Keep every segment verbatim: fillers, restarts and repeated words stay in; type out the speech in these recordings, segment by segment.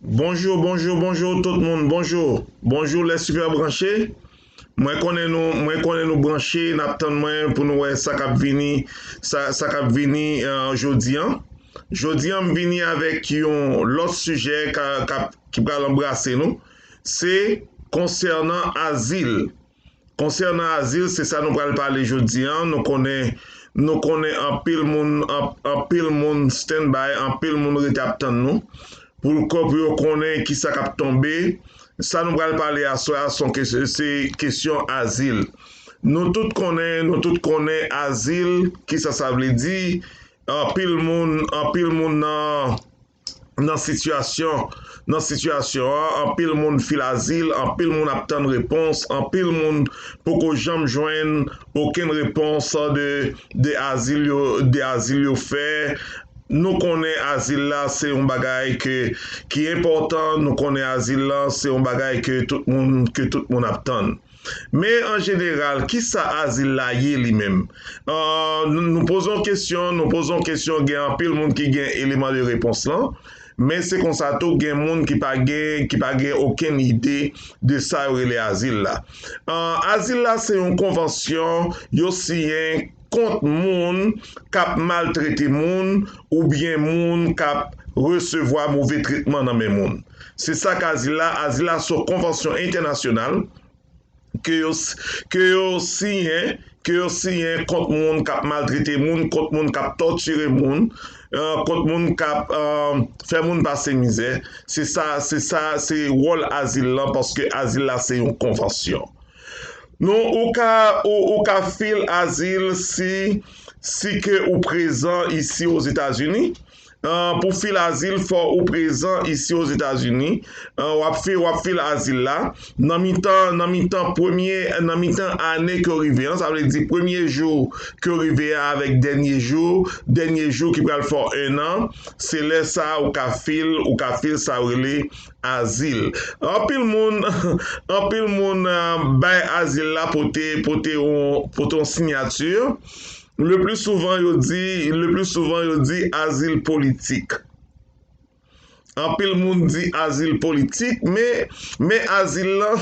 Bonjou, bonjou, bonjou tout moun, bonjou. Bonjou les super branchés. Mwen konnen nou, mwen konnen nou branche, n ap tann mwen pou nou wè sa k ap vini, sa, sa k ap vini, eh, jodi an. Jodi an, m vini avèk yon lòt sijè ka, ka, ki pral anbrase nou. Se konsènan azil. Konsènan azil, se sa nou pral pale jodi an. Nou konnen, nou konnen anpil moun, an, anpil moun stand by, anpil moun rete ap tann nou. Pou, pou yo konnen ki sa k ap tonbe, sa nou pral pale aswè a, se yon kes-, se kesyon azil. Nou tout konnen, nou tout konnen azil, ki sa sa vle di. Anpil moun, anpil moun nan, nan sitiyasyon, nan sitiyasyon an, anpil moun fil azil, anpil moun ap tann repons, anpil moun poko janm jwenn okenn repons de, de azil yo, de azil yo fè. Nou konnen azil la se yon bagay ke, ki enpòtan, nou konnen azil la se yon bagay ke tout moun, ke tout moun ap tann. Men an jeneral, ki sa azil la ye li menm? Ah, nou, nou poze yon kesyon, nou poze yon kesyon, gen anpil moun ki gen eleman de repons lan, men se konsa tou, gen moun ki pa gen, ki pa gen okenn ide de sa yo rele azil la. Ah, azil la se yon konvansyon yo siyen kont moun k ap maltrete moun oubyen moun k ap resevwa move tretman nan men moun. Se sa k azil la. Azil la se yon konvansyon entènasyonal ke yo, ke yo siyen, ke yo siyen kont moun k ap maltrete moun, kont moun k ap tòtire moun, eh, kont moun k ap, eh, fè moun pase mizè. Se sa, se sa, se wòl azil lan, paske azil la se yon konvansyon. Nou, ou ka, ou, ou ka fil azil si, si ke ou prezan isi Ozetazini. Ah, pou fil azil, fò ou prezan isi Ozetazini. Ah, w ap fi-, w ap fil azil la. Nan mitan, nan mitan premye, nan mitan ane ke w rive an, sa vle di premye jou ke w rive a avèk dènye jou, dènye jou ki pral fè w en an, se lè sa a ou ka fil, ou ka fil sa yo rele azil. Anpil moun, anpil moun, ah, bay azil la pote, pote yon, pote yon siyati. Le pli souvan yo di, le pli souvan yo di azil politik. Anpil moun di azil politik, men, men azil lan,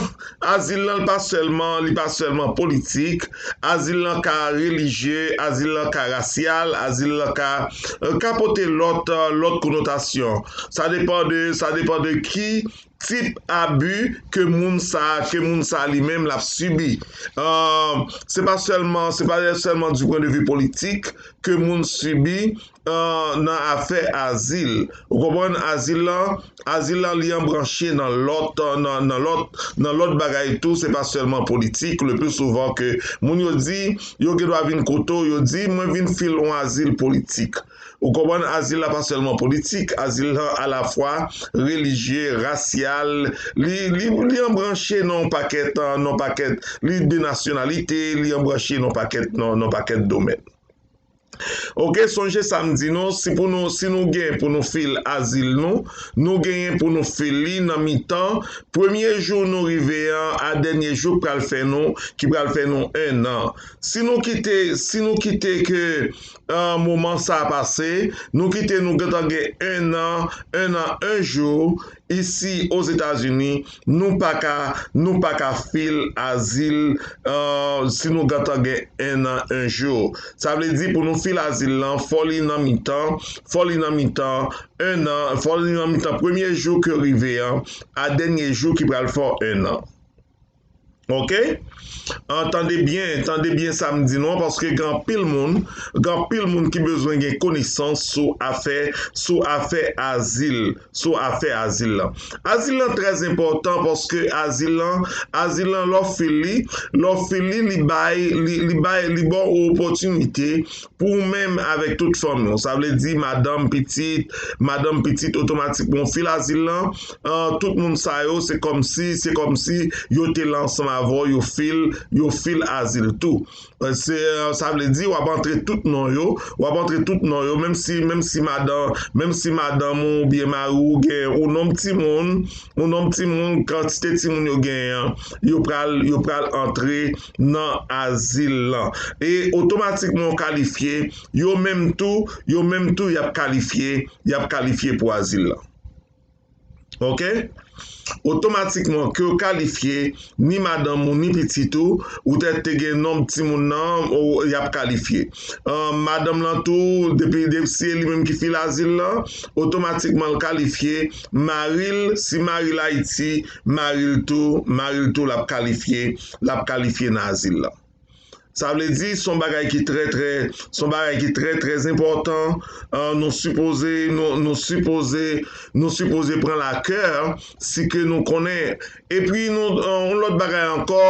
azil lan li pa sèlman, li pa sèlman politik. Azil lan ka relijye, azil lan ka rasyal, azil lan ka, eh, ka pote lòt, eh, lòt konotasyon. Sa depan de, sa depan de ki tip abi ke moun sa, ke moun sa li menm l ap sibi. Ah, se pa sèlman, se pa sèlman du point de vue politik ke moun sibi, ah, nan afè azil. Ou konprann? Azil lan, azil lan li anbranche nan lòt, nan, nan lòt, nan lòt bagay tou, se pa sèlman politik. Le pli souvan ke moun yo di, yo gen dwa vin kote w, yo di, "Mwen vin fil yon azil politik." Ou konprann, azil la pa sèlman politik, azil lan alafwa relijye, rasyal, li, li, li anbranche nan yon pakèt, nan yon pakèt, li de nasyonalite, li anbranche nan yon pakèt, nan, nan yon pakèt domèn. Oke, sonje sa m di nou, si pou nou, si nou gen pou nou fil azil nou, nou genyen pou nou fil li nan mitan premye jou nou rive an a dènye jou k pral fè nou, ki pral fè nou en an. Si nou kite, si nou kite ke, ah, moman sa a pase, nou kite nou gentan gen en an, en an, en jou, isi Ozetazini, nou pa ka, nou pa ka fil azil, ah, si nou gentan gen en an, en jou. Sa vle di pou nou fil azil lan, fò li nan mitan, fò li nan mitan, en an, fò li nan mitan premye jou ke rive an, a dènye jou ki pral fè w en an. Oke? Ah, tande byen, tande byen sa m di nou an, paske gen anpil moun, gen anpil moun ki bezwen gen konesans sou afè, sou afè azil, sou afè azil lan. Azil lan trè enpòtan paske azil lan, azil lan lè w fil li, lè w fil li, li bay, li, li bay, li ba w opòtinite pou ou menm avèk tout fanmi w. Sa vle di madanm, pitit, madanm, pitit, otomatikman w fil azil lan, ah, tout moun sa yo, se kòmsi, se kòmsi yo te la ansanm avè w, yo fil, yo fil azil tou. Eh, se, eh, sa vle di w ap antre tout non yo, w ap antre tout non yo, menm si, menm si madan, menm si madanm ou oubyen mari w gen yon nonb timoun, yon nonb timoun, kantite timoun yo genyen an, yo pral, yo pral antre nan azil lan. E otomatikman w kalifye, yo menm tou, yo menm tou y ap kalifye, y ap kalifye pou azil lan. Ok? Otomatikman ke w kalifye, ni madanm ou, ni pitit ou, ou te, te gen nonb timoun nan, ou, y ap kalifye. Ahn, madanm lan tou, depi, depi si e li menm ki fil azil lan, otomatikman l kalifye. Mari l, si mari l Ayiti, mari l tou, mari l tou, l ap kalifye, l ap kalifye nan azil lan. Sa vle di, se yon bagay ki trè, trè, se yon bagay ki trè, trè enpòtan. Ahn, nou sipoze, nou, nou sipoze, nou sipoze pran l a kè, si ke nou konnen. Epi, nou, ahn, yon lòt bagay ankò,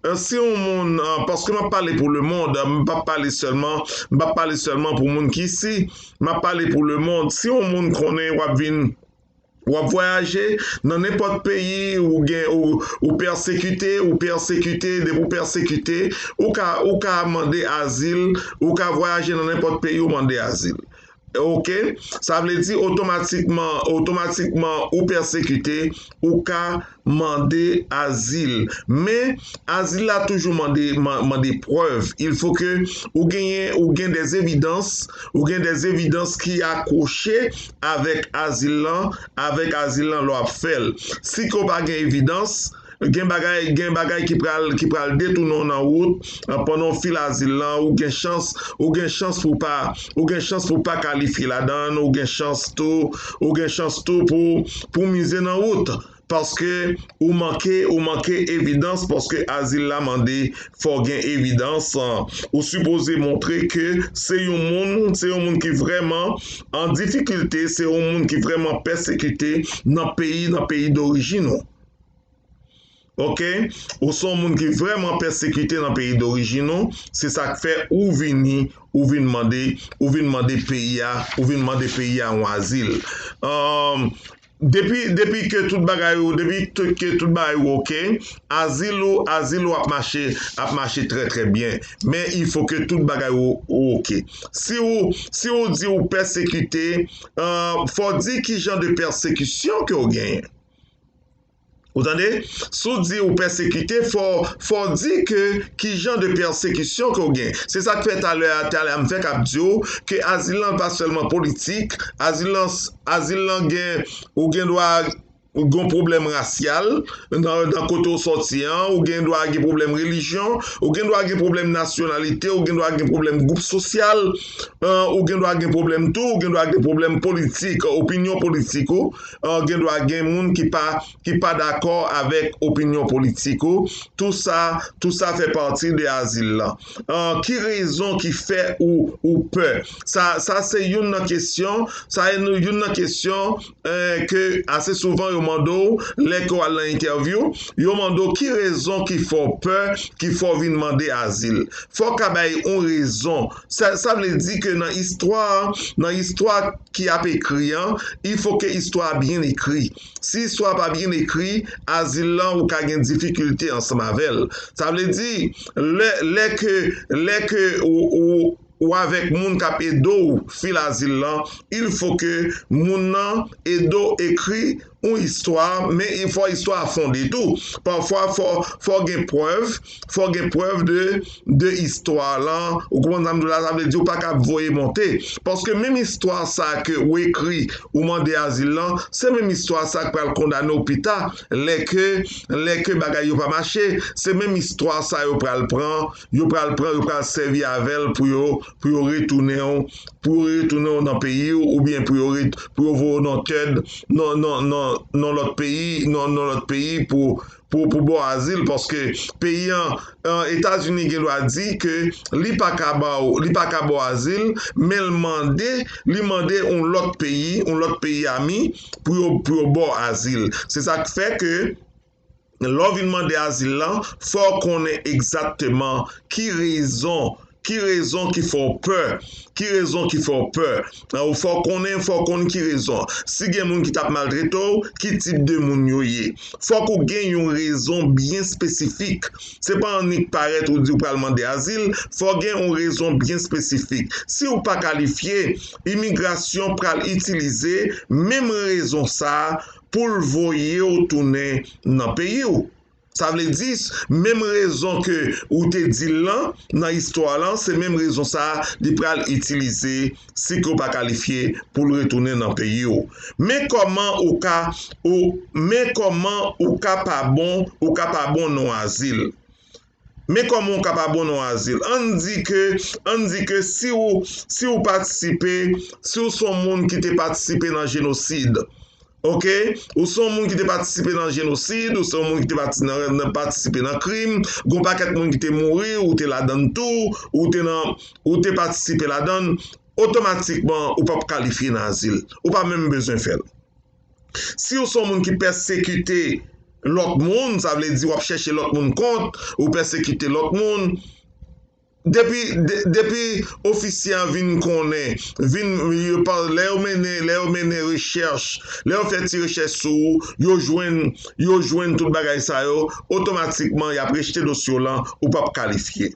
ahn, si yon moun, ahn, paske m ap pale pou lemonn, m p ap pale sèlman, m p ap pale sèlman pou moun ki isi, m ap pale pou lemonn. Si yon moun konnen w ap vin, w ap vwayaje nan nenpòt peyi, ou gen, ou, ou pèsekite, ou pèsekite, depi ou pèsekite, ou ka, ou ka mande azil, ou ka vwayaje nan nenpòt peyi, ou mande azil. Ok? Sa vle di otomatikman, otomatikman ou pèsekite, ou ka mande azil. Men, azil la toujou mande, man-, mande prèv. Il faut que ou genyen, ou gen des évidences, ou gen des évidences ki akwoche avèk azil lan, avèk azil lan lè w ap fè l. Si ke w pa gen evidans, gen bagay, gen bagay ki pral, ki pral detounen w nan wout, ah, pandan w fil azil lan, ou gen chans, ou gen chans pou pa, ou gen chans pou pa kalifye ladan l, ou gen chans tou, ou gen chans tou pou, pou mize nan wout. Paske ou manke, ou manke evidans, paske azil la mande fò w gen evidans, ah, ou sipoze montre ke se yon moun, se yon moun ki vrèman an difikilte, se yon moun ki vrèman pèsekite nan peyi, nan peyi dorijin ou. Ok? Ou se yon moun ki vrèman pèsekite nan peyi dorijin ou, se sa k fè ou vini, ou vin mande, ou vin mande peyi a, ou vin mande peyi a yon azil. Ahn, depi, depi ke tout bagay ou, depi tout, ke tout bagay ou ok, azil ou, azil ou ap mache, ap mache trè, trè byen. Men, il faut que tout bagay ou, ou ok. Si ou, si ou di ou pèsekite, ahn, fò w di ki jan de pèsekisyon ke w genyen. Ou tande? Si w di ou pèsekite, fò, fò w di ke ki jan de pèsekisyon ke w gen. Se sa k fè talè a, talè a m fèk ap di w ke azil lan pa sèlman politik, azil lan, azil lan gen, ou gen dwa gen pwoblèm rasyal nan, nan kote w sòti an, ou gen dwa gen pwoblèm relijyon, ou gen dwa gen pwoblèm nasyonalite, ou gen dwa gen pwoblèm gwoup sosyal, ahn, ou gen dwa gen pwoblèm tou, ou gen dwa gen pwoblèm politik, opinyon politik ou, ahn, gen dwa gen moun ki pa, ki pa dakò avèk opinyon politik ou. Tou sa, tou sa fè pati de azil lan. Ahn, ki rezon ki fè ou, ou pè? Sa, sa se youn nan kesyon, sa youn nan kesyon, eh, ke ase souvan yo mande w, lè ke w al nan entèvyou, yo mande w ki rezon ki fè w pè, ki fè w vin mande azil. Fò w ka bay yon rezon. Sa, sa vle di ke nan istwa, nan istwa ki ap ekri an, il faut que istwa a byen ekri. Si istwa a pa byen ekri, azil lan ou ka gen difikilte ansanm avè l. Sa vle di, lè, lè ke, lè ke ou, ou, ou avèk moun k ap ede w fil azil lan, il faut que moun nan ede w ekri yon istwa, men il fò istwa a fonde tou. Pafwa, fò, fò gen prèv, fò gen prèv de, de istwa lan. Ou konprann sa m di w la, sa vle di ou pa ka ap voye monte. Paske menm istwa sa ke ou ekri, ou mande azil lan, se menm istwa sa k pral kondane w pita, lè ke, lè ke bagay yo pa mache. Se menm istwa sa yo pral pran, yo pral pran, yo pral sèvi avè l pou yo, pou yo retounen w, pou yo retounen w nan peyi w, oubyen pou yo ret-, pou yo voye w nan third, nan, nan, nan, nan lòt peyi, nan, nan lòt peyi pou, pou, pou ba w azil, paske peyi an, an, Etazini gen dwa di ke li pa ka ba w, li pa ka ba w azil, men l mande, li mande yon lòt peyi, yon lòt peyi ami pou yo, pou yo ba w azil. Se sa k fè ke lè w vin mande azil lan, fò w konnen egzakteman ki rezon, ki rezon ki fè w pè, ki rezon ki fè w pè. Ou fò w konnen, fò w konn ki rezon. Si gen moun ki t ap maltrete w, ki tip de moun yo ye. Fòk ou gen yon rezon byen espesifik. Se pa annik parèt ou di w pral mande azil, fò w gen yon rezon byen espesifik. Si w pa kalifye, imigrasyon pral itilize menm rezon sa a pou l voye w tounen nan peyi w. Sa vle di, menm rezon ke ou te di l lan nan istwa lan, se menm rezon sa a li pral itilize si ke w pa kalifye pou l retounen nan peyi w. Men kòman ou ka, ou, men kòman ou ka pa bon, ou ka pa bon non azil. Men kòman ou ka pa bon non azil. Ann di ke, ann di ke si ou, si ou patisipe, si ou se yon moun ki te patisipe nan jenosid, oke? Ou se yon moun ki te patisipe nan jenosid, ou se yon moun ki te pati-, nan, nan patisipe nan krim, gon pakèt moun ki te mouri, ou te ladann tou, ou te nan, ou te patisipe ladann, otomatikman, ou p ap kalifye nan azil. Ou pa menm bezwen fè l. Si ou se yon moun ki pèsekite lòt moun, sa vle di w ap chèche lòt moun kont, ou pèsekite lòt moun, depi, de, depi ofisye a vin konnen, vin, yo pa, lè yo mennen, lè yo mennen rechèch, lè yo fè ti rechèch sou ou, yo jwenn, yo jwenn tout bagay sa yo, otomatikman, y ap rejte dosye w lan, ou p ap kalifye.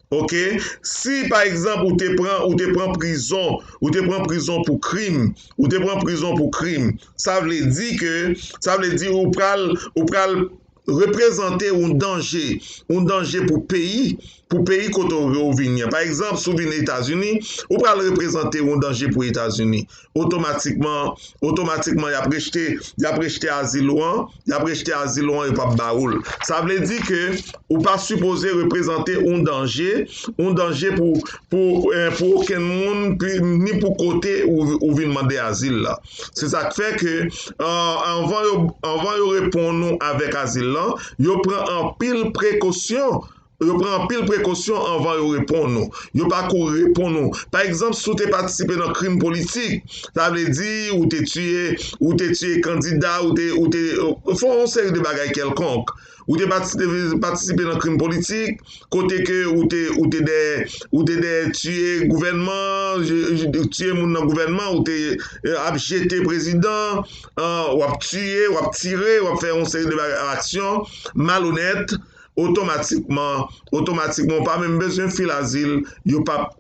Oke? Si, pa egzanp, ou te pran, ou te pran prizon, ou te pran prizon pou krim, ou te pran prizon pou krim, sa vle di ke, sa vle di ou pral, ou pral reprezante yon danje, yon danje pou peyi, pou peyi kote w, w vini an. Pa egzanp, si w vin Etazini, ou pral reprezante yon danje pou Etazini. Otomatikman, otomatikman, y ap rejte, y ap rejte azil ou an, y ap rejte azil ou an, yo p ap ba ou l. Sa vle di ke ou pa sipoze reprezante yon danje, yon danje pou, pou, eh, pou okenn moun, pi, ni pou kote ou, ou vin mande azil la. Se sa k fè ke, ah, anvan yo, anvan yo reponn ou avèk azil lan, yo pran anpil prekosyon. Yo pran anpil prekosyon anvan yo reponn ou. Yo pa kouri reponn ou. Pa egzanp, si w te patisipe nan krim politik, sa vle di ou te tiye, ou te tiye kandida, ou te, ou te, ou fè yon seri de bagay kèlkonk. Ou te patisipe, patisipe nan krim politik, kote ke ou te, ou te dèyè, ou te dèyè tiye gouvènman, je, je, tiye moun nan gouvènman, ou te, eh, ap jete prezidan, ah, w ap tiye, w ap tire, w ap fè yon seri de bagay, aksyon malonèt, otomatikman, otomatikman, ou pa menm bezwen fil azil, yo p ap,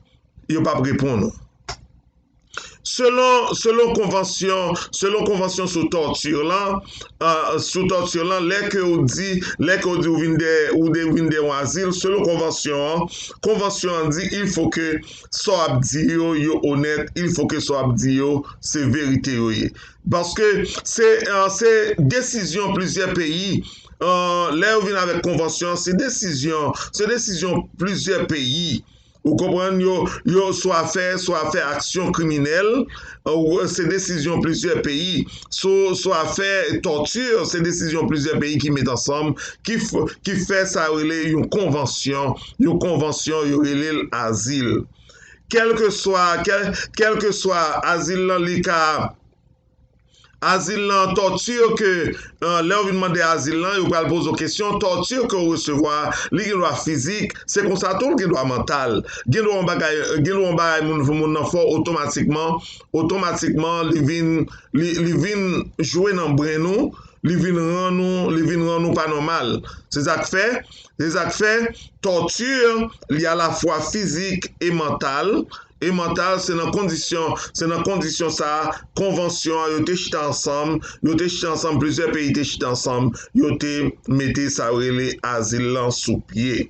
yo p ap reponn ou. Selon, selon konvansyon, selon konvansyon sou tòti lan, ah, sou tòti lan, lè ke ou di, lè ke ou di ou vin dèyè, ou de, vin dèyè yon azil, selon konvansyon an, konvansyon an di, il faut que sa w ap di yo, yo onèt, il faut que sa w ap di yo, se verite yo ye. Paske se, ah, se desizyon plizyè peyi, ah, lè yo vin avèk konvansyon an, se desizyon, se desizyon plizyè peyi. Ou konprann, yo, yo swa fè, swa fè aksyon kriminèl, ou se desizyon plizyè peyi. Swa, swa fè tòti, se desizyon plizyè peyi ki met ansanm, ki f-, ki fè sa yo rele yon konvansyon, yon konvansyon, yo rele l azil. Kèlkeswa, kèl, kèlkeswa azil lan, li ka, azil lan, tòti ke, eh, lè w vin mande azil lan, yo pral poze w kesyon, tòti ke w resevwa, li gen dwa fizik, se konsa tou, l gen dwa mantal. Gen dwa yon bagay, gen dwa yon bagay moun, moun nan fè w otomatikman, otomatikman, li vin, li, li vin jwe nan brenn ou, li vin rann ou, li vin rann ou pa nòmal. Se sa k fè, se sa k fè, tòti, li alafwa fizik e mantal, e mantal, se nan kondisyon, se nan kondisyon sa a, konvansyon an, yo te chita ansanm, yo te chita ansanm, plizyè peyi te chita ansanm, yo te mete sa yo rele azil lan sou pye.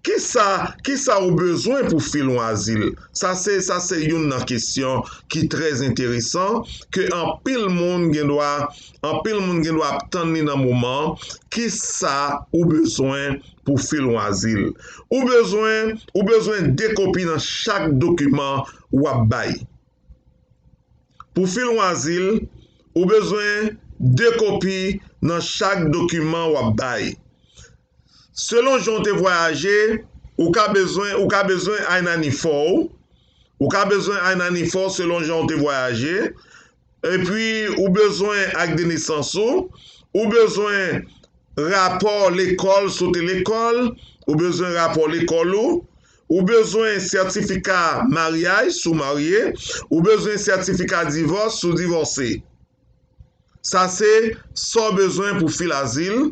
Kisa, kisa ou bezwen pou fil yon azil? Sa se, sa se youn nan kesyon ki trè enteresan, ke anpil moun gen dwa, anpil moun gen dwa ap tann li nan moman an. Kisa ou bezwen pou fil yon azil? Ou bezwen, ou bezwen de kopi nan chak dokiman w ap bay. Pou fil yon azil, ou bezwen de kopi nan chak dokiman w ap bay. Selon jan w te vwayaje, ou ka bezwen, ou ka bezwen I ninety-four w, ou ka bezwen I ninety-four selon jan w te vwayaje, epi ou bezwen ak de nesans ou, ou bezwen rapò lekòl si w te lekòl, ou bezwen rapò lekòl ou, ou bezwen sètifika maryaj si w marye, ou bezwen sètifika divòs si w divòse. Sa se sa w bezwen pou fil azil.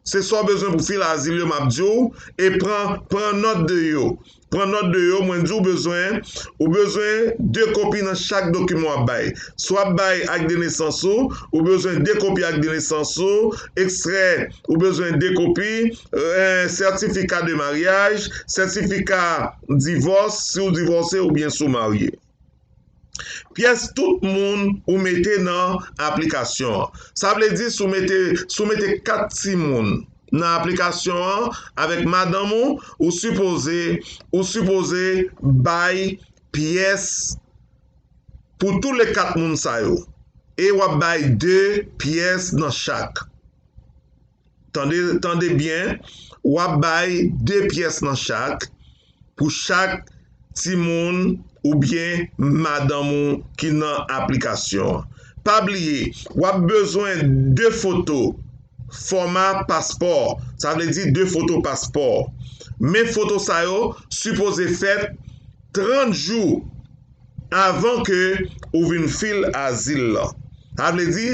Se sa w bezwen pou fil azil yo, m ap di w, e pran, pran nòt de yo. Pran nòt de yo, mwen di w bezwen, ou bezwen de kopi nan chak dokiman w ap bay. Si w ap bay ak de nesans ou, ou bezwen de kopi ak de nesans ou, ekstrè, ou bezwen de kopi, eh, sètifika de maryaj, sètifika divòs, si w divòse oubyen si w marye. Pyès tout moun ou mete nan aplikasyon an. Sa vle di, si w mete, si w mete kat timoun nan aplikasyon an avèk madanm ou, ou sipoze, ou sipoze bay pyès pou tou le kat moun sa yo. E w ap bay de pyès nan chak. Tande, tande byen, w ap bay de pyès nan chak, pou chak timoun oubyen madanm ou ki nan aplikasyon an. Pa bliye, w ap bezwen de foto fòma paspò, sa vle di de foto paspò. Men foto sa yo sipoze fèt trant jou avan ke ou vin fil azil la. Sa vle di,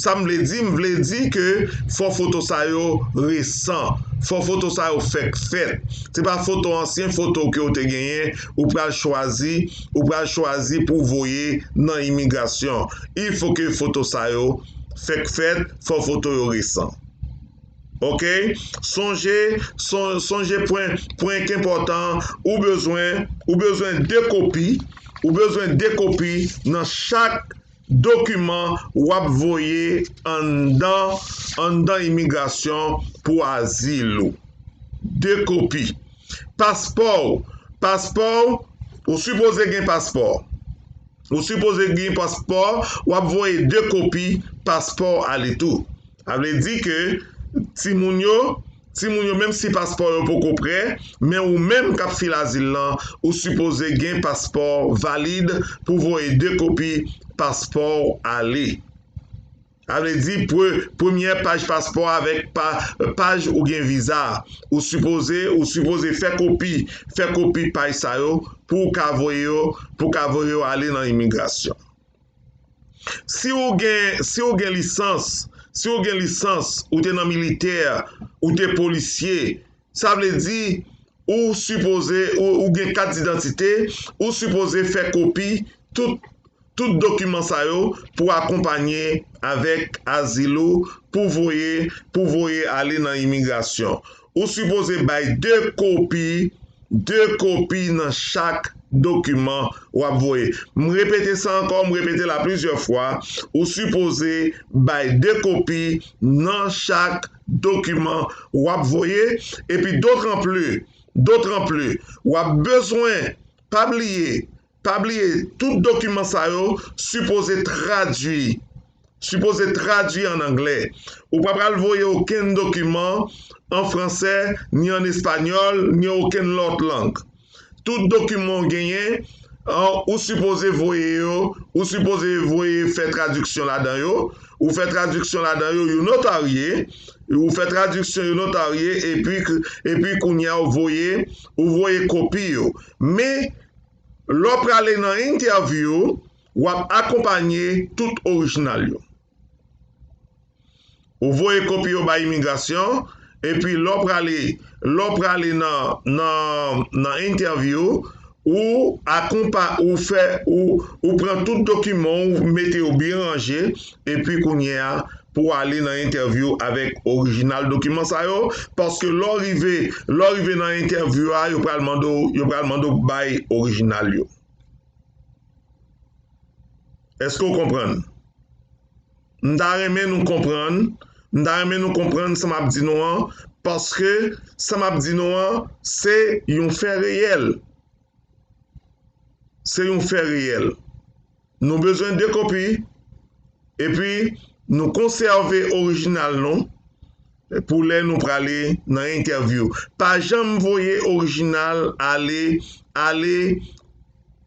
sa m vle di, m vle di ke fò foto sa yo resan, fò foto sa yo fèk fèt. Se pa foto, ansyen foto ke w te genyen, ou pral chwazi, ou pral chwazi pou voye nan imigrasyon. Il fo ke foto sa yo fèk fèt, fò foto yo resan. Oke? Sonje, son-, sonje pwen, pwen ki enpòtan, ou bezwen, ou bezwen de kopi, ou bezwen de kopi nan chak dokiman w ap voye anndan, anndan imigrasyon pou azil ou. De kopi. Paspò w, paspò w, ou sipoze gen paspò. Ou sipoze gen paspò, w ap voye de kopi paspò ale tou. Sa vle di ke timoun yo, timoun yo, menm si paspò yo poko prè, men ou menm k ap fil azil lan, ou sipoze gen paspò valid pou voye de kopi paspò w ale. Sa vle di, pre-, premyè paj paspò avèk pa-, paj ou gen viza. Ou sipoze, ou sipoze fè kopi, fè kopi paj sa yo pou w ka voye yo, pou w ka voye yo ale nan imigrasyon. Si w gen, si w gen lisans, si w gen lisans, ou te nan militè, ou te polisye, sa vle di, ou sipoze, ou, ou gen kat didantite, ou sipoze fè kopi tout, tout dokiman sa yo pou akonpanye avèk azil ou, pou voye, pou voye ale nan imigrasyon. Ou sipoze bay de kopi, de kopi nan chak dokiman w ap voye. M repete sa ankò, m repete la plizyè fwa. Ou sipoze bay de kopi nan chak dokiman w ap voye. Epi dotranpli, dotranpli, w ap bezwen, pa bliye, pa bliye, tout dokiman sa yo sipoze tradui, sipoze tradui an anglè. Ou pa pral voye okenn dokiman an fransè, ni an espanyòl, ni okenn lòt lang. Tout dokiman w genyen, an, ou sipoze voye yo, ou sipoze voye fè tradiksyon ladan yo. Ou fè tradiksyon ladan yo, yo notarye, ou fè tradiksyon, yo notarye, epi, epi kounye a, ou voye, ou voye kopi yo. Men, lè w prale nan entèvyou, w ap akonpanye tout orijinal yo. Ou voye kopi yo bay imigrasyon, epi lè w prale, lè w prale nan, nan, nan entèvyou, ou akonpa-, ou fè, ou, ou pran tout dokiman, ou mete yo byen ranje, epi kounye a, pou w ale nan entèvyou avèk orijinal dokiman sa yo, paske lè w rive, lè w rive nan entèvyou a, yo pral mande w, yo pral mande w bay orijinal yo. Èske w konprann? M ta renmen nou konprann, m ta renmen nou konprann sa m ap di nou an, paske sa m ap di nou an, se yon fè reyèl. Se yon fè reyèl. Nou bezwen de kopi, epi nou konsève orijinal nou pou lè nou prale nan entèvyou. Pa janm voye orijinal ale, ale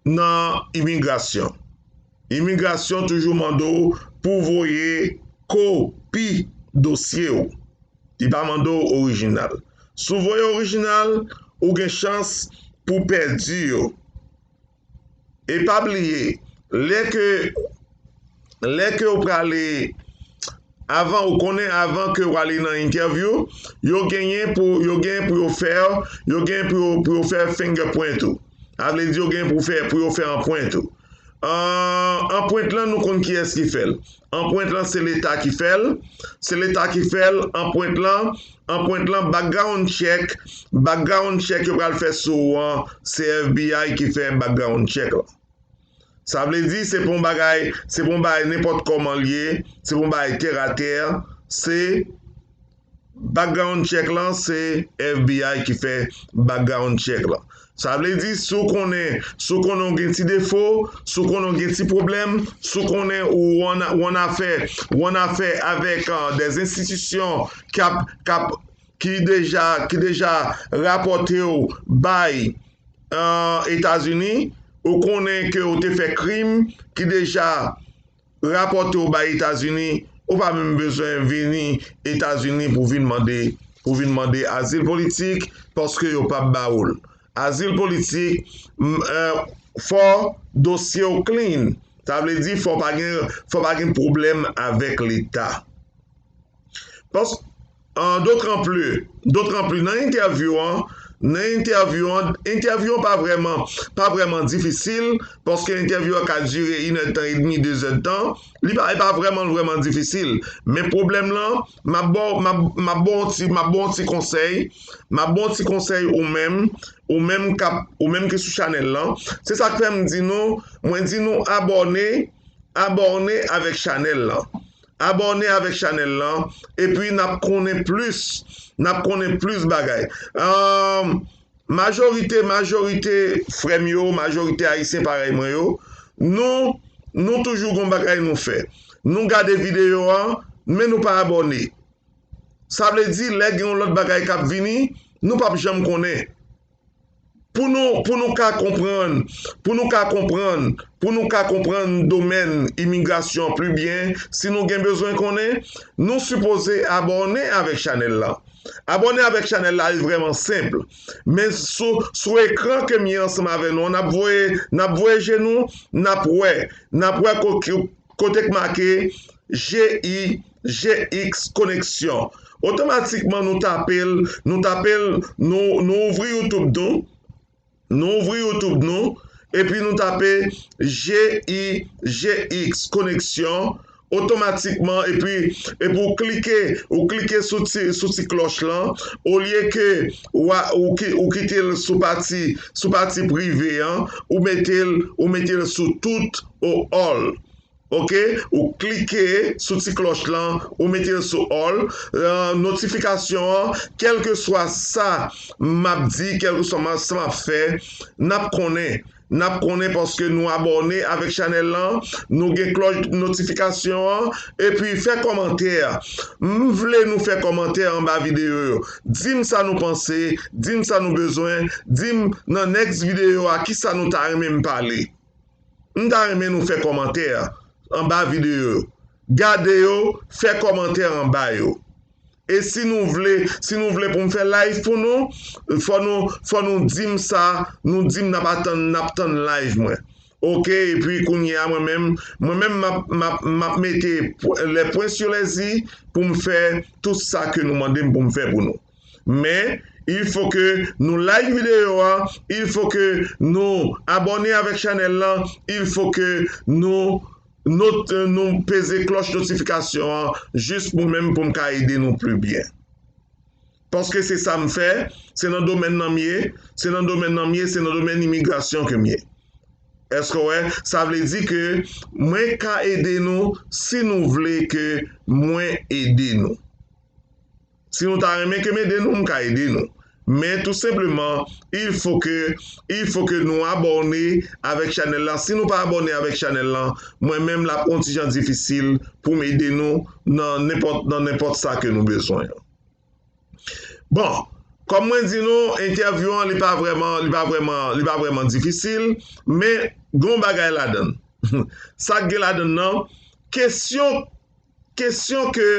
nan imigrasyon. Imigrasyon toujou mande w pou voye kopi dosye w. Li pa mande w orijinal. Si w voye orijinal, ou gen chans pou w pèdi yo. E pa bliye, lè ke, lè ke w prale avan, ou konnen avan ke w ale nan entèvyou, yo genyen pou, yo genyen pou yo fè, yo genyen pou yo, pou yo fè fingerprint ou. Sa vle di yo genyen pou fè, pou yo fè anprent ou. An, anprent lan, nou konn kiyès ki fè l. Anprent lan, se Leta ki fè l. Se Leta ki fè l. Anprent lan, anprent lan, background check, background check yo pral fè sou ou an, se F B I ki fè background check lan. Sa vle di, se pa yon bagay, se pa yon bagay nenpòt kòman l ye, se pa yon bagay tèratè, se background check lan, se F B I ki fè background check lan. Sa vle di, si w konnen, si w konnen w gen ti defo, si w konnen w gen ti pwoblèm, si w konnen ou an, ou an afè, ou an afè avèk, euh, des institutions k ap, k ap, ki deja, ki deja rapòte w bay, euh, Etazini, ou konnen ke w te fè krim ki deja rapòte w bay Etazini, ou pa menm bezwen vini Etazini pou vin mande, pou vin mande azil politik, paske yo p ap ba ou l. Azil politik, m, euh, fò dosye w clean. Sa vle di fò pa gen, fò pa gen pwoblèm avèk Leta. Pas, an, d'autant plus, d'autant plus, nan entèvyou an, nan entèvyou an, entèvyou an pa vrèman, pa vrèman difisil, paske entèvyou an ka dire inèdtan edmi, dezèdtan, li pa, li pa vrèman, vrèman difisil. Men pwoblèm lan, m ap ba w, m ap, m ap ba w ti, m ap ba w ti konsèy, m ap ba w ti konsèy ou menm, ou menm k ap, ou menm ki sou chanèl lan. Se sa k fè m di nou, mwen di nou abòne, abòne avèk chanèl lan. Abòne avèk chanèl lan, epi n ap konnen plis, n ap konnen plis bagay. Ahn, majorite, majorite frè m yo, majorite ayisyen parèy mwen yo, nou, nou toujou gon bagay nou fè. Nou gade videyo a, men nou pa abòne. Sa vle di, lè gen yon lòt bagay k ap vini, nou p ap janm konnen. Pou nou, pou nou ka konprann, pou nou ka konprann, pou nou ka konprann domèn imigrasyon pli byen, si nou gen bezwen konnen, nou sipoze abòne avèk chanèl la. Abòne avèk chanèl la, li vrèman senp. Men sou, sou ekran ke m ye ansanm avè nou an, n ap voye, n ap voye je nou, n ap wè, n ap wè ko-, kote k make G I G X koneksyon. Otomatikman, nou tape l, nou tape l, nou, nou ouvri YouTube nou, nou ouvri YouTube nou, epi nou tape G I G X koneksyon, otomatikman, epi, epi ou klike, ou klike sou ti, sou ti klòch lan, olye ke ou a, ou ki, ou kite l sou pati, sou pati prive an, ou mete l, ou mete l sou tout ou all. Oke, ou klike sou ti klòch lan, ou mete l sou all, euh, notifikasyon an, kèlkeswa sa m ap di, kèlkeswa ma-, sa m ap fè, n ap konnen. N ap konnen paske nou abòne avèk chanèl lan, nou gen klòch notifikasyon an, epi fè kòmantè. M vle nou fè kòmantè anba videyo yo. Di m sa nou panse, di m sa nou bezwen, di m nan next videyo a kisa nou ta renmen m pale. M ta renmen nou fè kòmantè anba videyo yo. Gade yo, fè kòmantè anba yo. E si nou vle, si nou vle pou m fè live pou nou, fò nou, fò nou di m sa, nou di m n ap atann, n ap tann live mwen. Oke, epi kounye a mwen menm, mwen menm m ap, m ap, m ap mete pw-, les points sur les i pou m fè tout sa ke nou mande m pou m fè pou nou. Men, il faut que nou like videyo a, il faut que nou abòne avèk chanèl lan, il faut que nou, nou, nou peze klòch notifikasyon an, jis pou menm pou m ka ede nou pli byen. Paske se sa m fè, se nan domèn nan m ye, se nan domèn nan m ye, se nan domèn imigrasyon ke m ye. Èske w wè? Sa vle di ke mwen ka ede nou si nou vle ke mwen ede nou. Si nou ta renmen ke m ede nou, m ka ede nou. Men tou senpleman, il faut que, il faut que nou abòne avèk chanèl la. Si nou pa abòne avèk chanèl lan, mwen menm l ap yon ti jan difisil pou m ede nou nan nenpòt, nan nenpòt sa ke nou bezwen an. Bon, kòm mwen di nou, entèvyou an, li pa vrèman, li pa vrèman, li pa vrèman difisil, men gon bagay ladan l. Sa k gen ladan l nan, kesyon, kesyon ke,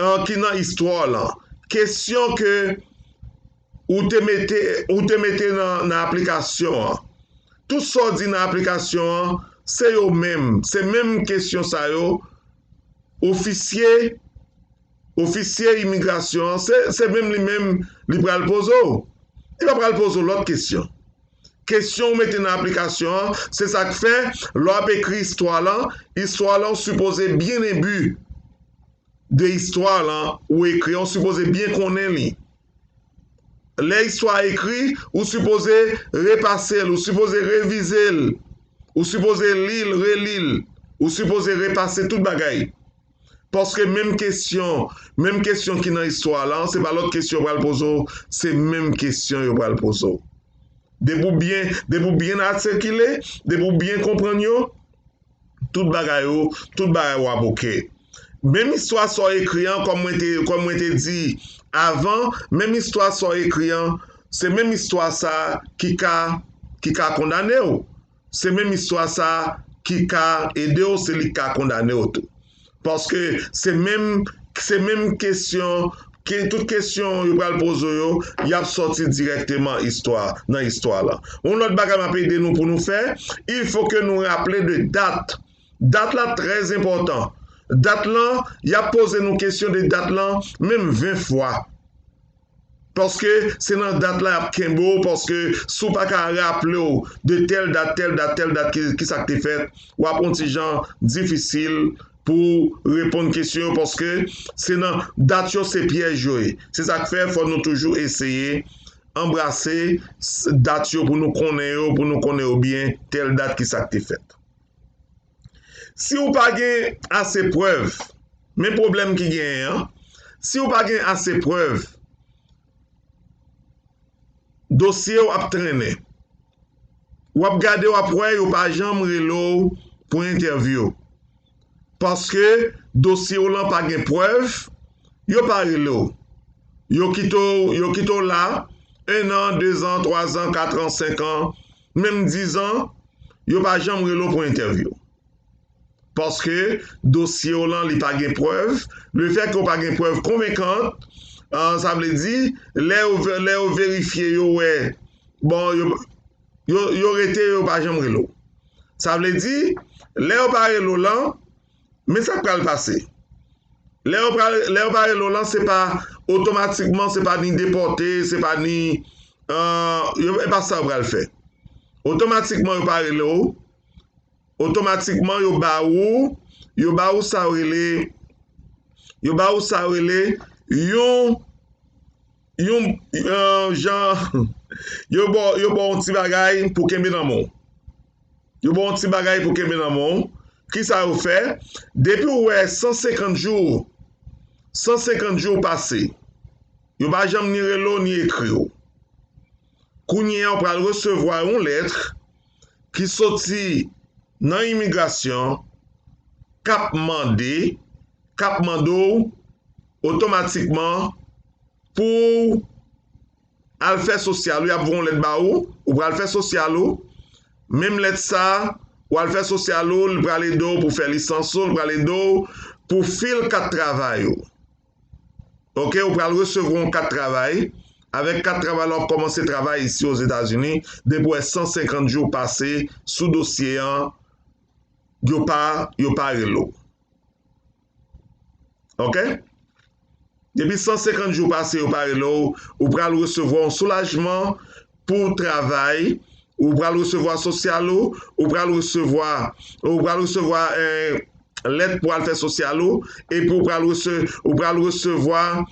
euh, ki nan istwa w lan, kesyon ke ou te mete, ou te mete nan, nan aplikasyon an. Tout sa w di nan aplikasyon an, se yo menm, se menm kesyon sa yo, ofisye, ofisye imigrasyon an, se, se menm li menm li pral poze w. Li pa pral poze w lòt kesyon. Kesyon ou mete nan aplikasyon an, se sa k fè, lè w ap ekri istwa lan, istwa lan ou sipoze byen enbi de istwa lan ou ekri an, ou sipoze byen konnen li. Lè istwa a ekri, ou sipoze repase l, ou sipoze revize l, ou sipoze li l, reli l, ou sipoze repase tout bagay. Paske menm kesyon, menm kesyon ki nan istwa lan, se pa lòt kesyon yo pral poze w, se menm kesyon yo pral poze w. Depi w byen, depi w byen atikile, depi w byen konprann yo, tout bagay ou, tout bagay ou ap oke. Menm istwa sa w ekri an, kòm mwen te, kòm mwen te di avan, menm istwa sa w ekri an, se menm istwa sa a ki ka, ki ka kondane w. Se menm istwa sa a ki ka ede w, se li k ka kondane w tou. Paske se menm, se menm kesyon, ke tout kesyon yo pral poze w yo, y ap sòti dirèkteman istwa, nan istwa lan. Yon lòt bagay m ap ede nou pou nou fè, il faut que nou raple de dat. Dat la trè enpòtan. Dat lan, y ap poze nou kesyon de dat lan menm ven fwa. Paske se nan dat la y ap kenbe w, paske si w pa ka raple w de tèl dat, tèl dat, tèl dat, ki, ki sa k te fèt, w ap yon ti jan difisil pou w reponn kesyon yo, paske se nan dat yo, se pyèj yo ye. Se sa k fè fò nou toujou eseye anbrase s-, dat yo pou nou konnen yo, pou nou konnen yo byen, tèl dat ki sa k te fèt. Si w pa gen ase prèv, men pwoblèm ki genyen an, si w pa gen ase prèv, dosye w ap trennen. W ap gade, w ap wè yo pa janm rele w pou entèvyou. Paske dosye w lan pa gen prèv, yo pa rele w. Yo kite w, yo kite w la, en an, dezan, twazan, katran, senkan, menm dizan, yo pa janm rele w pou entèvyou. Paske dosye w lan, li pa gen prèv. Lefètke w pa gen prèv konvenkan, ah, sa vle di, lè yo ve-, lè yo verifye, yo wè, bon, yo, yo, yo rete, yo pa janm rele w. Sa vle di, lè yo pa rele w lan, men sa k pral pase. Lè yo pral, lè yo pa rele w lan, se pa otomatikman, se pa ni depòte, se pa ni, ah, yo, e pa sa yo pral fè. Otomatikman, yo pa rele w, otomatikman yo ba ou, yo ba ou sa yo rele, yo ba ou sa yo rele yon, yon, yon jan, yo ba w, yo ba w yon ti bagay pou kenbe nan men w. Yo ba w yon ti bagay pou kenbe nan men w. Kisa yo fè? Depi w wè san senkant jou, san senkant jou pase, yo pa janm ni rele w ni ekri w. Kounye a, w pral resevwa yon lèt ki soti nan imigrasyon k ap mande, k ap mande w otomatikman pou w al fè sosyal ou, y ap voye yon lèt ba ou, ou pral fè sosyal ou. Menm lèt sa a, w al fè sosyal ou, li pral ede w pou fè lisans ou, li pral ede w pou fil kat travay ou. Oke, ou pral resevwa yon kat travay. Avèk kat travay la, w ap kòmanse travay isi Ozetazini. Depi w wè san senkant jou pase sou dosye an, yo pa, yo pa rele w. Oke? Depi san senkant jou pase, yo pa rele w, ou pral resevwa yon soulajman pou travay, ou pral resevwa sosyal ou, ou pral resevwa, ou pral resevwa, eh, lèt pou al fè sosyal ou, epi ou pral rese-, ou pral resevwa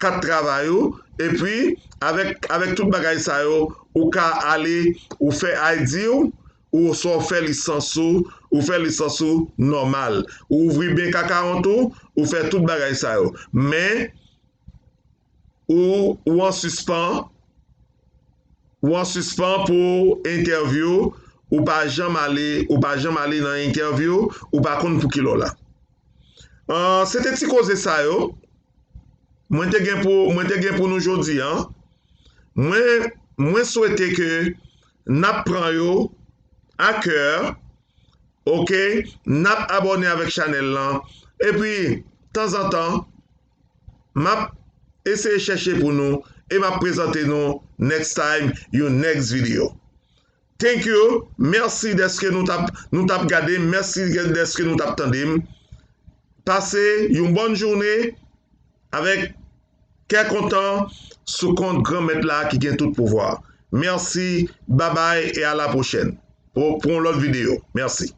kat travay ou, epi avèk, avèk tout bagay sa yo, ou ka ale, ou fè I D ou, ou oswa w fè lisans ou, ou fè lisans ou nòmal. Ou ouvri bank account ou, ou fè tout bagay sa yo. Men, ou, ou an sispan, ou an sispan pou entèvyou, ou pa janm ale, ou pa janm ale nan entèvyou, ou pa konn pou ki lè w la. Ah, se te ti koze sa yo mwen te gen pou, mwen te gen pou nou jodi a. Mwen, mwen swete ke n ap pran yo a kè, oke? N ap abòne avèk chanèl lan. Epi, tanzantan, m ap eseye chèche pou nou e m ap prezante nou next time, yon next video. Thank you. Mèsi dèske nou t ap, nou t ap gade m. Mèsi dèske nou t ap tande m. Pase yon bòn jounen avèk kè kontan sou kont Granmèt la ki gen tout pouvwa. Mèsi, babay e a la pwochèn pou, pou yon lòt videyo. Mèsi.